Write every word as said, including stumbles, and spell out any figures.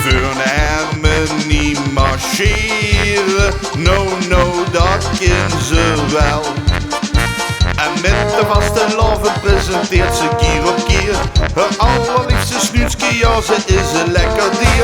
Veur 'n hermenie marcheren, no, no, dat kin ze wel. En mit de vastelaovend presenteert ze kier op kier häör allerliefste snuutske, jao, ze is e lekker dier.